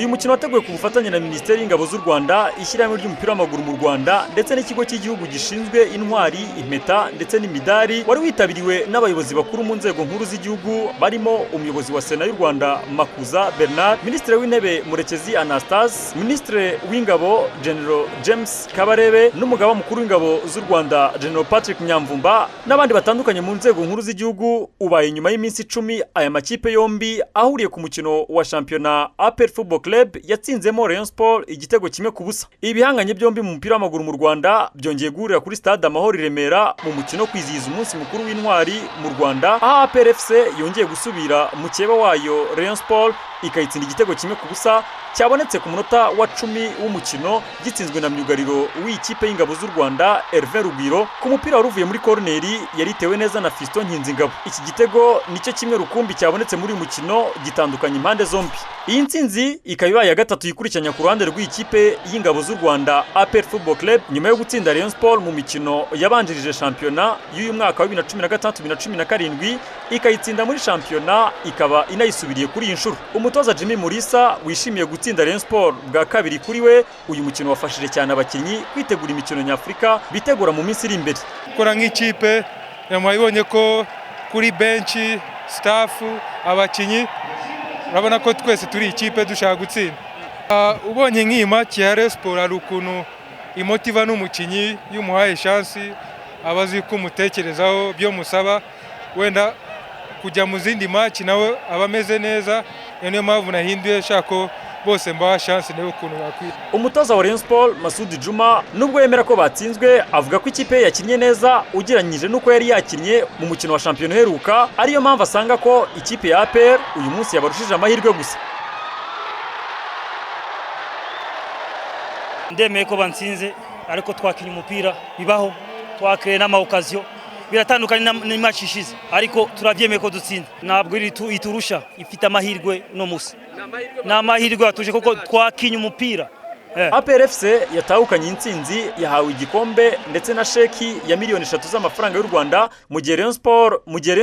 Uyu mukino wateguwe ku bufatanye na Minisiteri y'Ingabo z'u Rwanda, Ishyirahamwe ry'Umupira w'Amaguru mu Rwanda ndetse n'Ikigo cy'Igihugu gishinzwe Intwari, Impeta ndetse n'Imidari, wari witabiriwe n'abayobozi bakuru mu nzego nkuru z'igihugu barimo umuyobozi wa Sena y'u Rwanda Makuza Bernard, Minisitiri w'Intebe Murekezi Anastase, Minisitiri w'Ingabo General James Kabarebe n'Umugaba Mukuru w'Ingabo z'u Rwanda General Patrick Nyamvumba n'abandi batandukanye mu nzego nkuru z'igihugu. Ubaye nyuma y'iminsi 10 aya makipe yombi ahuriye ku mukino wa shampiyona APR Football Club yatsinzemo Rayon Sport igitego 1-0. Ibihanganye byombi mu mupira w'amaguru mu Rwanda byongeye guhurira kuri Stade Amahoro i Remera mu mukino kwizihiza umunsi mukuru w'intwari mu Rwanda, aho APR FC yongeye gusubira mukeba wayo Rayon Sport ikayitsinda igitego 1-0 cyabonetse ku munota wa 10 w'umukino, gitsinzwe na myugariro w'ikipe y'Ingabo z'u Rwanda Hervé Rugwiro ku mupira wari uvuye muri korneri yari itewe neza na Fiston Nkinzingabo. Iki gitego nicyo kimwe rukumbi cyabonetse muri uyu mukino gitandukanye impande zombi. Iyi ntsinzi ikaba ibaye ya gatatu yikurikiranya ku ruhande rw'ikipe y'Ingabo z'u Rwanda APR Football Club, nyuma yo gutsinda Rayon Sport mu mikino yabanjirije shampiyona y'uyu mwaka wa 2016-2017, ikayitsinda muri shampiyona ikaba inayisubiriye kuri iyi nshuro. Umutoza Jimmy Mulisa wishimiye gutsinda Rayon Sport bwa kabiri kuri we, uyu mukino wafashije cyane abakinnyi kwitegura imikino nyafurika bitegura mu minsi iri imbere. Gukora nk'ikipe, mwabibonye ko kuri benchi, staff, abakinnyi, urabona ko twese turi ikipe dushaka gutsinda. Ubonye nk'iyi match ya Rayon Sport hari ukuntu imotiva n'umukinnyi, iyo umuhaye chance aba azi ko umutekerezaho byo musaba, wenda kujya mu zindi match nawe aba ameze neza. Niyo mpamvu nahinduye nshaka ko bose mbaha chance nawe ukuntu bakwira. Umutoza wa Rayon Sport Masudi Juma, nubwo yemera ko batsinzwe, avuga ko ikipe ye yakinnye neza ugereranyije n'uko yari yakinnye mu mukino wa shampiyona uheruka, ariyo mpamvu asanga ko ikipe ya APR uyu munsi yabarushije amahirwe gusa. Ndemeye ko bantsinze, ariko twakinnye umupira bibaho, twakeye n'ama occasion, biratandukanye n'imatch ishize, ariko turabyemeye ko dutsinda. Ntabwo iturusha, ifite amahirwe no musi ni amahirwe atuje kuko twakinye umupira. APR FC yatahukanye intsinzi yahawe igikombe ndetse na sheki ya miliyoni 3 z'amafaranga y'u Rwanda, mu gihe Rayon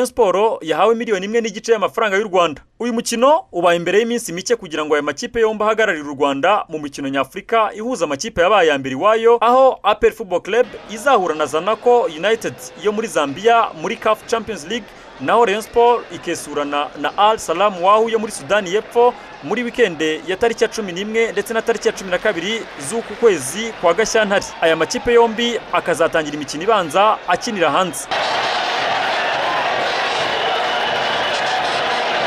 Sport yahawe miliyoni 1.5 y'amafaranga y'u Rwanda. Uyu mukino ubaye imbere y'iminsi mike kugira ngo aya makipe yombi ahagararire u Rwanda mu mikino nyafurika ihuza amakipe yabaye ya mbere iwayo, aho APR Football Club izahura na Zanaco United yo muri Zambia muri CAF Champions League, naho Rayon Sport ikesurana na Al Salam Wahu yo muri Sudani y'Epfo muri wikende ya tariki ya 11 ndetse na tariki ya 12 z'uku kwezi kwa Gashyantare. Aya makipe yombi akazatangira imikino ibanza akinira hanze.